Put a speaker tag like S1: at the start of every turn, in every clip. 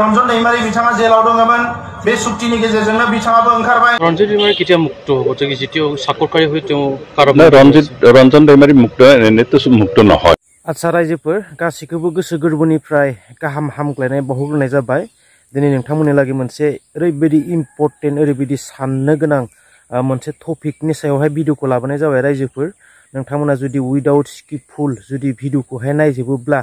S1: रन्जन दैमारि बिथाङा जेलाव दङमोन बे सुक्तिनि गेजेरजोंनो बिथाङाबो ओंखारबाय।
S2: रन्जन दैमारि केতিয়া मुक्त হ'ব যে যেতিয়াও সাক্ষরকারী হৈ তেওঁ
S3: रन्जन दैमारि मुक्त এনেতো मुक्त নহয়।
S4: आच्छा रायजोफोर गासिखौबो गोसो गोरबोनिफ्राय गाहाम हामग्लायनाय बावहरग्रोनाय जाबाय। दिनै नोंथांमोननि लागै मोनसे ओरैबायदि इम्पर्टेन्ट ओरैबायदि साननो गोनां मोनसे टपिकनि सायावहाय भिडिअखौ लाबोनाय जाबाय रायजोफोर। नोंथांमोना जुदि उइदाउट स्किपफुल जुदि भिडिअखौहाय नायजोबोब्ला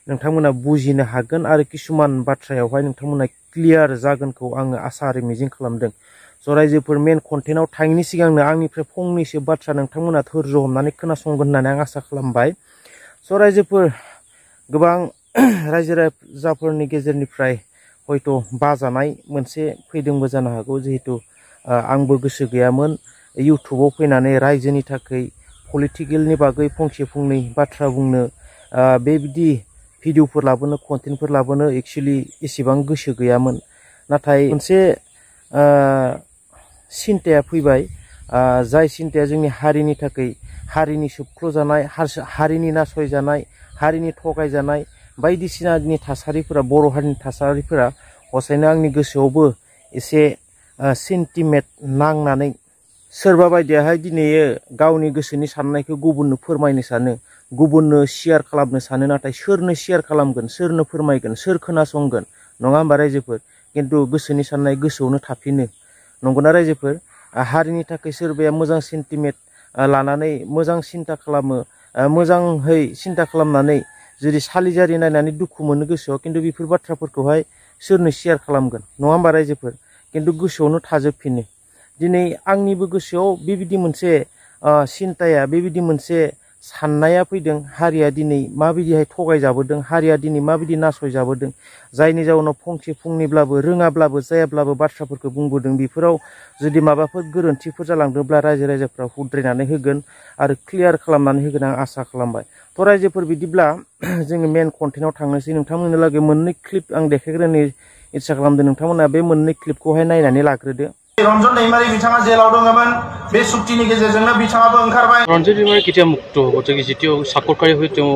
S4: नोंथांमोना बुजिनो हागोन आरो किसुमान बाथ्रायावहाय नोंथांमोना क्लियार जागोनखौ आङो आसा आरो मिजिं खालामदों। स' रायजोफोर मेन कन्टेन्टआव थाङिनि सिगांनो आंनिफ्राय फंनैसो बाथ्रा नोंथांमोना धोर्ज हमनानै खोनासंगोन होननानै आं आसा खालामबाय। स' रायजोफोर गोबां रायजो राजाफोरनि गेजेरनिफ्राय हयथ' बाजानाय मोनसे फैदोंबो जानो हागौ, जिहेतु आंबो गोसो गैयामोन इउटुबाव फैनानै रायजोनि थाखाय पलिटिकेलनि बागै फंसे फंनै बाथ्रा बुंनो, बेबायदि भिडिअफोर लाबोनो कन्टेन्टफोर लाबोनो एक्चुअलि एसेबां गोसो गैयामोन। नाथाय मोनसे सिन्ताया फैबाय, जाय सिन्ताया जोंनि हारिनि थाखाय, हारिनि सोबख्ल'जानाय, हारिनि नासयजानाय, हारिनि थगायजानाय बायदिसिनानि थासारिफोरा, बर' हारिनि थासारिफोरा हसायनो आंनि गोसोआवबो एसे सेन्टिमेन्ट नांनानै सोरबा बायदियाहाय दिनै गावनि गोसोनि साननायखौ गुबुननो फोरमायनो सानो, गुबुननो शेयार खालामनो सानो। नाथाय सोरनो शेयार खालामगोन, सोरनो फोरमायगोन, सोर खोनासंगोन, नङा होमबा रायजोफोर? खिन्थु गोसोनि साननाय गोसोआवनो थाफिनो, नंगौना रायजोफोर? हारिनि थाखाय सोरबाया मोजां सेन्टिमेन्ट लानानै मोजां सिन्ता खालामो, मोजाङै सिन्ता खालामनानै जुदि सालिजारि नायनानै दुखु मोनो गोसोआव, खिन्थु बेफोर बाथ्राफोरखौहाय सोरनो शेयार खालामगोन, नङा होमबा रायजोफोर? खिन्थु गोसोआवनो थाजोबफिनो। दिनै आंनिबो गोसोआव बेबायदि मोनसे सिन्ताया, बेबायदि मोनसे साननाया फैदों। हारिया दिनै माबायदिहाय थगायजाबोदों, हारिया दिनै माबायदि नासयजाबोदों, जायनि जाउनाव फंसे फंनैब्लाबो रोङाब्लाबो जायाब्लाबो बाथ्राफोरखौ बुंबोदों। बेफोराव जुदि माबाफोर गोरोन्थिफोर जालांदोंब्ला रायजो राजाफ्रा हुद्रायनानै होगोन आरो क्लियार खालामनानै होगोन आं आसा खालामबाय। थ' रायजोफोर बिदिब्ला जोङो मेन कन्टेन्टआव थांनोसै। नोंथांमोननो लागै मोननै क्लिप आं देखायग्रोनो इच्ছা खालामदों। नोंथांमोना बे मोननै क्लिपखौहाय नायनानै लाग्रोदो।
S1: रन्जन दैमारि बिथाङा जेलाव दङमोन बे सुक्तिनि गेजेरजोंनो बिथाङाबो ओंखारबाय।
S2: रन्जन दैमारि केতিয়া मुक्त হ'ব যে যেতিয়াও সাক্ষরকারী হৈ তেওঁ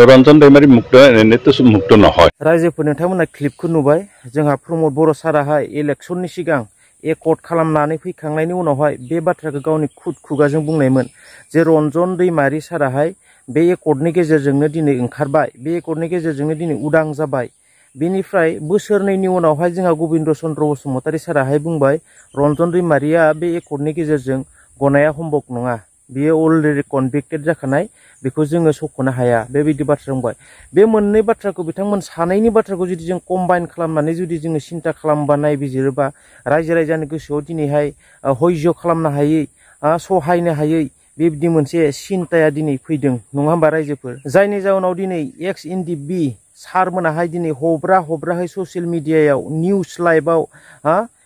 S3: रन्जन दैमारि मुक्त এনেতো मुक्त নহয়।
S4: रायजोफोर नोंथांमोना क्लिपखौ नुबाय। जोंहा प्रमद बर' साराहाय इलेक्सननि सिगां एकर्ड खालामनानै फैखांनायनि उनावहाय बे बाथ्राखौ गावनि खुगाजों बुंनायमोन जे रन्जन दैमारि साराहाय बे एकर्डनि गेजेरजोंनो दिनै ओंखारबाय, बे एकर्डनि गेजेरजोंनो दिनै उदां जाबाय। बेनिफ्राय बोसोरनैनि उनावहाय जोंहा गबिन्द चन्द्र बसुमतारी साराहाय बुंबाय रन्जन दैमारिया बे एकर्डनि गेजेरजों गनाया हम्बक नङा, बियो अलरेडि कनभिक्टेड जाखानाय, बेखौ जोङो सख'नो हाया, बेबायदि बाथ्रा बुंबाय। बे मोननै बाथ्राखौ बिथांमोन सानैनि बाथ्राखौ जुदि जों कम्बाइन खालामनानै जुदि जोङो सिन्ता खालामबा नायबिजिरोबा रायजो राजानि गोसोआव दिनैहाय हयज' खालामनो हायै, सहायनो हायै बेबायदि मोनसे सिन्ताया दिनै फैदों, नङा होमबा रायजोफोर? जायनि जाउनाव दिनै एक्स एनडिबि सारमोनाहाय दिनै हब्राहै ससियेल मिडियायाव निउस लाइभआव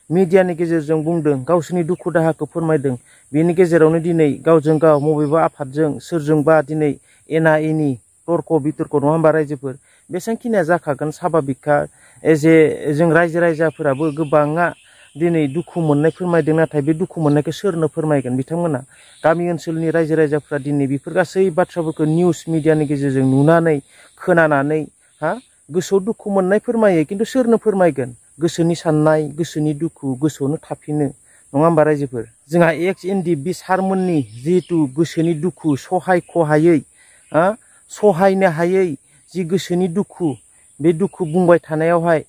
S4: मिडियानि गेजेरजों बुंदों, गावसोरनि दुखु दाहाखौ फोरमायदों। बेनि गेजेरावनो दिनै गावजों गाव बबेबा आफादजों सोरजोंबा दिनै एना एनि तर्क बितर्क, नङा होमबा रायजोफोर? बेसेबांखिनिया जाखागोन साभाबिकखा। जों रायजो राजाफोराबो गोबाङा दिनै दुखु मोननाय फोरमायदों। नाथाय बे दुखु मोननायखौ सोरनो फोरमायगोन? बिथांमोना गामि ओनसोलनि रायजो राजाफ्रा दिनै बेफोर गासै बाथ्राफोरखौ निउस मिडियानि गेजेरजों नुनानै खोनानानै गोसोआव दुखु मोननाय फोरमायो, खिन्थु सोरनो फोरमायगोन? गोसोनि साननाय, गोसोनि दुखु गोसोआवनो थाफिनो, नङा होमबा रायजोफोर? जोंहा एक्स एनडिबि सारमोननि जिहेतु गोसोनि दुखु, सहायख' हायै, सहायनो हायै जि गोसोनि दुखु, बे दुखु बुंबाय थानायावहाय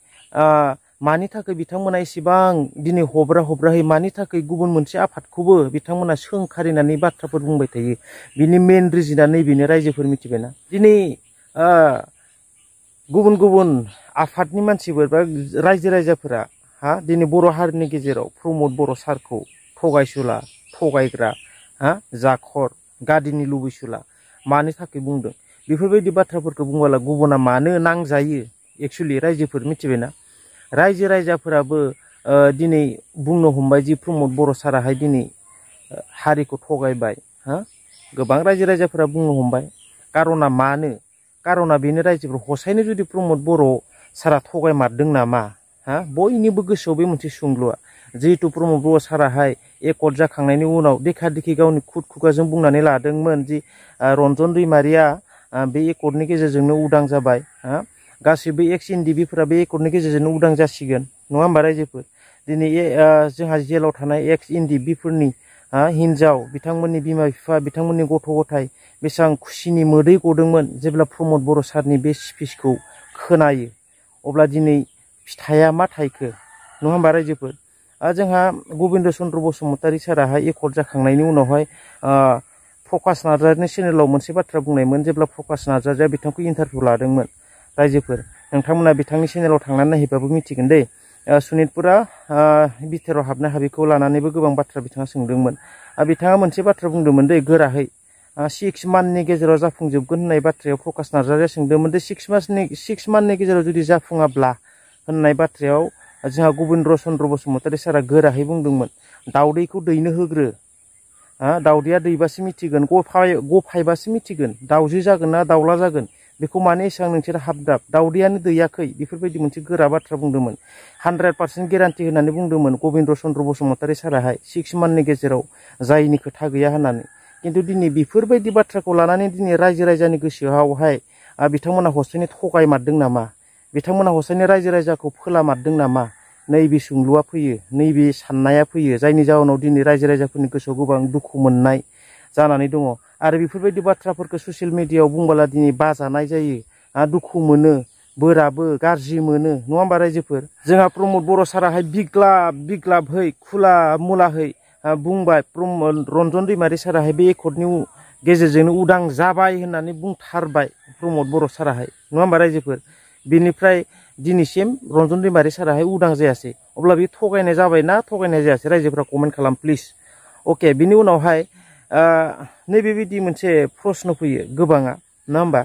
S4: मानि थाखाय बिथांमोना एसेबां दिनै हब्राहै, मानि थाखाय गुबुन मोनसे आफादखौबो बिथांमोना सोंखारिनानै बाथ्राफोर बुंबाय थायो? बिनि मेन रिजोना नैबेनो रायजोफोर, मिथिबायना? दिनै गुबुन आफादनि मानसिफोर बा रायजो राजाफोरा दिनै बर' हारिनि गेजेराव प्रमद बर' सारखौ थगायसुला, थगायग्रा, जाखर, गादिनि लुबैसुला मानि थाखाय बुंदों? बेफोरबायदि बाथ्राफोरखौ बुंबोला गुबुना मानो नांजायो? एक्सुअलि रायजोफोर मिथिबायना? रायजो राजाफोराबो दिनै बुंनो हमबाय जि प्रमद बर' साराहाय दिनै हारिखौ थगायबाय। गोबां रायजो राजाफोरा बुंनो हमबाय। कारना मानो? कारना बेनो रायजोफोर हसायनो जुदि प्रमद बर' सारा थगायमारदों नामा? बयनिबो गोसोआव बे मोनसे सोंलुआ। जिहेतु प्रमद बर' साराहाय एकर्ड जाखांनायनि उनाव देखा देखि गावनि खुगाजों बुंनानै लादोंमोन जि रन्जन दैमारिया बे एकर्डनि गेजेरजोंनो उदां जाबाय, गासैबो एक्स एनडिबिफोरा बे एकर्डनि गेजेरजोंनो उदां जासिगोन नङा होमबा रायजोफोर दिनै जोंहा जेलाव थानाय एक्स एनडिबिफोरनि हिनजाव बिथांमोननि बिमा बिफा बिथांमोननि गथ' गथाय बेसेबां खुसिनि मोदै गदोंमोन जेब्ला प्रमद बर' सारनि बे स्पिचखौ खोनायो अब्ला दिनै फिथाइया मा थाइखो नङा होमबा रायजोफोर जोंहा गबिन्द चन्द्र बसुमतारी साराहाय एकर्ड जाखांनायनि उनावहाय प्रकाश नार्जारिनि चेनेलाव मोनसे बाथ्रा बुंनायमोन जेब्ला प्रकाश नार्जारिया बिथांखौ इन्टारभिउ लादोंमोन रायजोफोर नोंथांमोना बिथांनि चेनेलाव थांनानै नायहैबाबो मिथिगोन दे सनितपुरा बिथोराव हाबनाय हाबिखौ लानानैबो गोबां बाथ्रा बिथाङा सोंदोंमोन बिथाङा मोनसे बाथ्रा बुंदोंमोन दे गोराहै 6 मान्थनि गेजेराव जाफुंजोबगोन होननाय बाथ्रायाव प्रकाश नार्जारिया सोंदोंमोन दे 6 मान्थनि गेजेराव जुदि जाफुङाब्ला होननाय बाथ्रायाव जोंहा गबिन्द चन्द्र बसुमतारी सारा गोराहै बुंदोंमोन दाउदैखौ दैनो होग्रो दाउदैया दैबासो मिथिगोन गफायबासो मिथिगोन दाउजो जागोन ना दाउला जागोन बेखौ माने एसेबां नोंसोर हाबदाब दाउदैयानो दैयाखै बेफोरबायदि मोनसे गोरा बाथ्रा बुंदोंमोन 100% गेरान्टि होननानै बुंदोंमोन गबिन्द चन्द्र बसुमतारी साराहाय 6 मान्थनि गेजेराव जायनि खोथा गैया होननानै किन्तु दिनै बेफोरबायदि बाथ्राखौ लानानै दिनै रायजो राजानि गोसोआवहाय बिथांमोना हसायनो थगायमारदों नामा बिथांमोना हसायनो रायजो राजाखौ फोलामारदों नामा नैबे सोंलुआ फैयो नैबे साननाया फैयो जायनि जाहोनाव दिनै रायजो राजाफोरनि गोसोआव गोबां दुखु मोननाय जानानै दङ आरो बेफोरबायदि बाथ्राफोरखौ ससियेल मिडियायाव बुंबोला दिनै बाजानाय जायो दुखु मोनो बोराबो गाज्रि मोनो नङा होमबा रायजोफोर जोंहा प्रमद बर' साराहाय बिग्लाबहै खुला मुलाहै बुंबाय रन्जन दैमारि साराहाय बे एकर्डनि गेजेरजोंनो उदां जाबाय होननानै बुंथारबाय प्रमद बर' साराहाय नङा होमबा रायजोफोर बिनिफ्राय दिनैसिम रन्जन दैमारि साराहाय उदां जायासै अब्ला बे थगायनाय जाबायना थगायनाय जायासै रायजोफोरा कमेन्ट खालाम प्लिज अके बिनि उनावहाय नैबेबायदि मोनसे प्रश्न फैयो गोबाङा नङा होमबा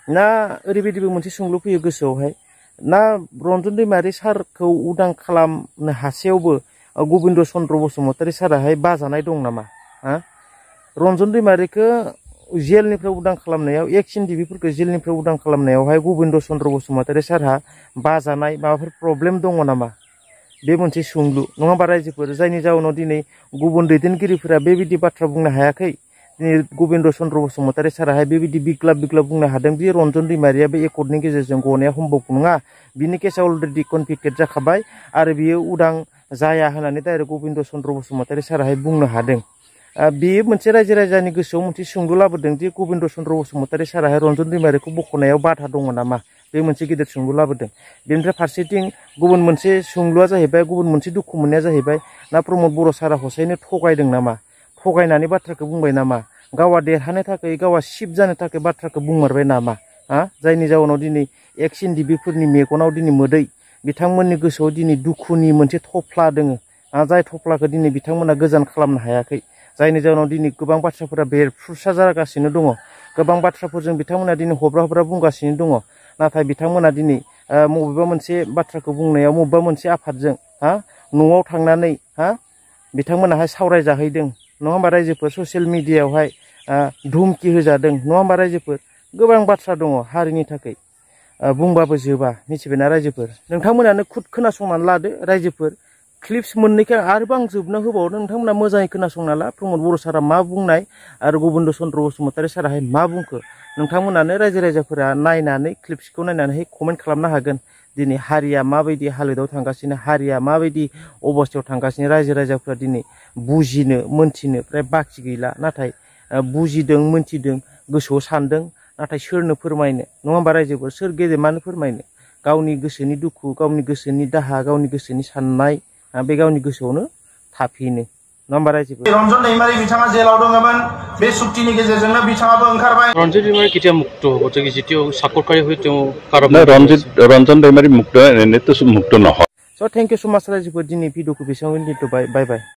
S4: ना ओरैबायदिबो मोनसे सोंलु फैयो गोसोआवहाय ना रन्जन दैमारि सारखौ उदां खालामनो हासेयावबो गबिन्द चन्द्र बसुमतारी साराहाय बाजानाय दं नामा रन्जन दैमारिखौ जेलनिफ्राय उदां खालामनायाव एक्स एनडिबिफोरखौ जेलनिफ्राय उदां खालामनायावहाय गबिन्द चन्द्र बसुमतारी सारहा बाजानाय माबाफोर प्रब्लेम दङ नामा बे मोनसे सोंलु नङा होमबा रायजोफोर जायनि जाउनाव दिनै गुबुन दैदेनगिरिफोरा बेबायदि बाथ्रा बुंनो हायाखै दिनै गबिन्द चन्द्र बसुमतारी साराहाय बेबायदि बिग्लाब बुंनो हादों बे रन्जन दैमारिया बे एकर्डनि गेजेरजों गनाया सम्भब नङा बिनि केसा अलरेडि कनभिक्टेड जाखाबाय आरो बियो उदां जाया होननानै डाइरेक्ट गबिन्द चन्द्र बसुमतारी साराहाय बुंनो हादों बेयो मोनसे रायजो राजानि गोसोआव मोनसे सोंलु लाबोदों दि गबिन्द चन्द्र बसुमतारी साराहाय रन्जन दैमारिखौ बख'नायाव बाधा दङ नामा बे मोनसे गिदिर सोंलु लाबोदों बेनिफ्राय फारसेथिं गुबुन मोनसे सोंलुआ जाहैबाय गुबुन मोनसे दुखु मोननाया जाहैबाय ना प्रमद बर' सारा हसायनो थगायदों नामा थगायनानै बाथ्राखौ बुंबाय नामा गावा देरहानो थाखाय गावा सिप जानो थाखाय बाथ्राखौ बुंमारबाय नामा जायनि जाउनाव दिनै एक्स एनडिबिफोरनि मेगनाव दिनै मोदै बिथांमोननि गोसोआव दिनै दुखुनि मोनसे थफ्ला दोङो जाय थफ्लाखौ दिनै बिथांमोना गोजान खालामनो हायाखै जायनि जाउनाव दिनै गोबां बाथ्राफोरा बेरफ्रुसा जागासिनो दङ गोबां बाथ्राफोरजों बिथांमोना दिनै हब्रा बुंगासिनो दङ नाथाय बिथांमोना दिनै बबेबा मोनसे बाथ्राखौ बुंनायाव बबेबा मोनसे आफादजों न'आव थांनानै बिथांमोनाहाय सावरायजाहैदों नङा होमबा रायजोफोर ससियेल मिडियायावहाय धुमखि होजादों नङा होमबा रायजोफोर गोबां बाथ्रा दङ हारिनि थाखाय बुंबाबो जोबा मिथिबायना रायजोफोर नोंथांमोनानो खुद खोनासंनानै लादो रायजोफोर क्लिप्स मोननैखौ आरोबाव आं जोबना होबावदो नोंथांमोना मोजाङै खोनासंना ला प्रमद बर' सारा मा बुंनाय आरो गबिन्द चन्द्र बसुमतारी साराहाय मा बुंखो नोंथांमोनानो रायजो राजाफोरा नायनानै क्लिप्सखौ नायनानै कमेन्ट खालामनो हागोन दिनै हारिया माबायदि हालोदाव थांगासिनो हारिया माबायदि अबस्थायाव थांगासिनो रायजो राजाफोरा दिनै बुजिनो मोनथिनो फ्राय बाखि गैला नाथाय बुजिदों मोनथिदों गोसोआव सानदों नाथाय सोरनो फोरमायनो नङा होमबा रायजोफोर सोर गेदेमानो फोरमायनो गावनि गोसोनि दुखु गावनि गोसोनि दाहा गावनि गोसोनि साननाय बे गावनि गोसोआवनो थाफिनो नङा होमबा रायजोफोर
S1: रन्जन दैमारि बिथाङा जेलाव दङमोन बे चुक्तिनि गेजेरजोंनो बिथाङाबो ओंखारबाय
S2: रंजन दैमारी কেতিয়া মুক্ত হ'ব যে যেতিয়াও চাকৰকাৰী হৈ তেওঁ
S3: ৰঞ্জন दैमारी মুক্ত এনেতো মুক্ত নহয়
S4: स' थेंक इउ सो माच रायजोफोर दिनै भिडिअखौ बेसेबां दोनथ'बाय बाय बाय